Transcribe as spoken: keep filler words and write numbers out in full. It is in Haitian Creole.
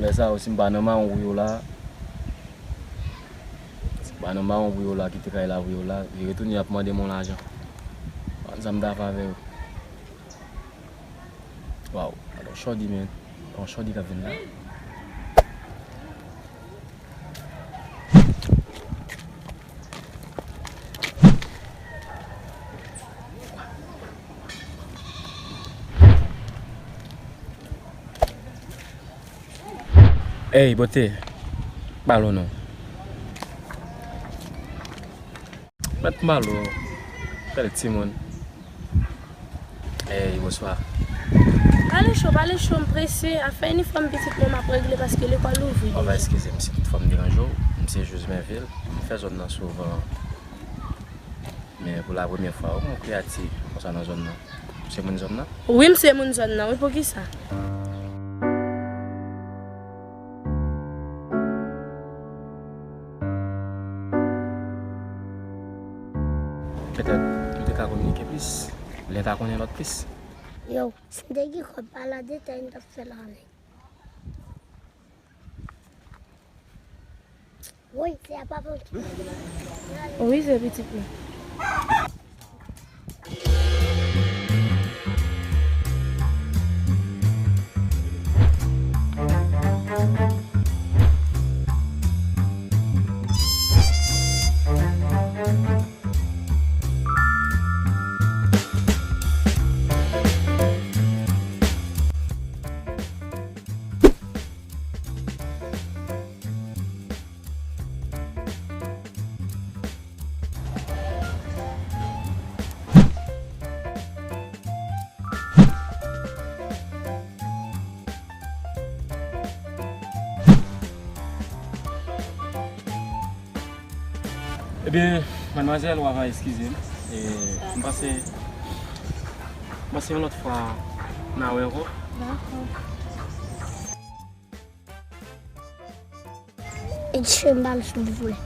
Lè sa yo, si m pa nan mawon pou yo la, si m pa nan mawon pou yo la, kite kay la pou yo la, vire tounen y ap mande m yon lajan. Sa m ta fè avè yo. Waw, alò chòdi men, yon chòdi k ap vin la. Ey, bote, balo non. Mèt Malo, bèl timoun. Ey, bonswa. Pale cho, pale cho, m prese. Afè inifòm pitit mwen m ap regle paske lekòl louvri. Anfè, eskize m si toutfwa m deranje w. M se Juz Menvil. M fè zòn nan souvan. Men pou la premyè fwa, ou wè yon kreyati konsa nan zòn nan. Ou se moun zòn nan? Wi, m se moun zòn nan, wi, poukisa? Petèt, nou te ka kominike plis, lè ta konnen lòt plis. Yo, si n te gen kòb pa la detay, n t ap fè la anlè. Woy, se a papa ki. Wi, se pitit mwen. Ebyen, madmwazèl, w ava eskize m. E, m panse, m panse yon lòt fwa, n a wè ankò. Dakò. E di chen bal sou vle.